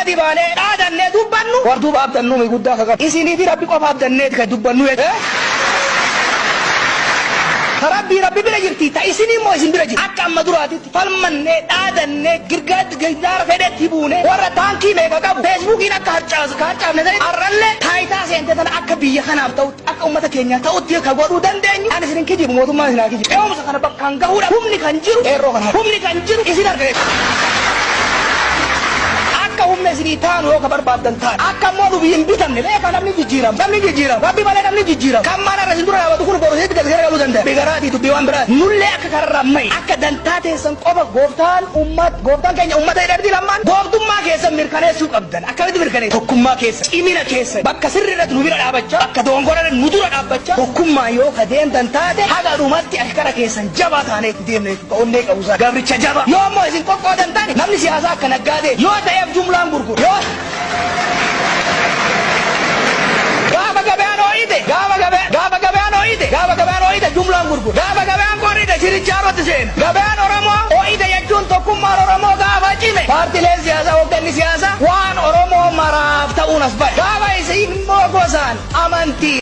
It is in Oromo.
Gadi baanee dhaadannee dubbannu war duuba abdannu mi guddaa ka qabu. Isinii fi Rabbi qofa abdanneeti kan dubbannu jechuudha. Ta Rabbii Rabbi bira jirti, ta isinii immoo isin bira jirti. Akka amma duraatitti falmannee dhaadannee girgaara fedhetti buune warra taankii meeqa qabu feesbuukiin akka harcaasu ka harcaafne ta'e har'allee taayitaa seente tana akka biyya kanaaf ta'utti akka uummata keenyaa ta'utti ka godhuu dandeenyu ani isin hin kijibu, mootummaan isin haa kijibu. Ce'umsa kana bakkaan gahuudha humni kan jiru qeerroo kana, humni kan jiru isin harka jechuudha. Akka humna isinii taanu yoo ka barbaaddan taate, akka immoo nu hin bitamne beekaa, namni jijjiirama, namni jijjiirama, Rabbi malee namni jijjiirama. Kan mana irra isin dura dhaabatu kun boru isinitti gad garagaluu danda'a. Dubbii dubbii waan biraati. Nullee akka kararraa ma'i akka dantaa teessan qofa gooftaan ummat gooftaan keenya ummata jedhamti lammaan gooftummaa keessan mirkaneessuu qabdan. Akkamitti mirkaneessu? Tokkummaa keessa, cimina keessa, bakka sirrii irratti nu bira dhaabachaa, bakka dogongora irratti nu dura dhaabbachaa, tokkummaa yoo ka deemtan taate haga dhumatti ashkara keessan jabaa taanee itti deemna jechuudha. Onnee qabu sana gabricha jabaa. Yoo ammoo isin qoqqoodan taane namni siyaasaa akka naggaadee yoo ta'eef jumlaan gurguru. Yoo gaafa gabaan ho'ite gaafa gabaan ho'ite jumlaan gurguru. Gaafa gabaan qorrite chirichaarotti seena. Gabaan Oromoo ho'ite jechuun tokkummaan Oromoo gaafa cime paartileen siyaasaa, hoogganni siyaasaa waan Oromoo maraaf ta'uun as ba'e. Gaafa isin immoo gosaan amantii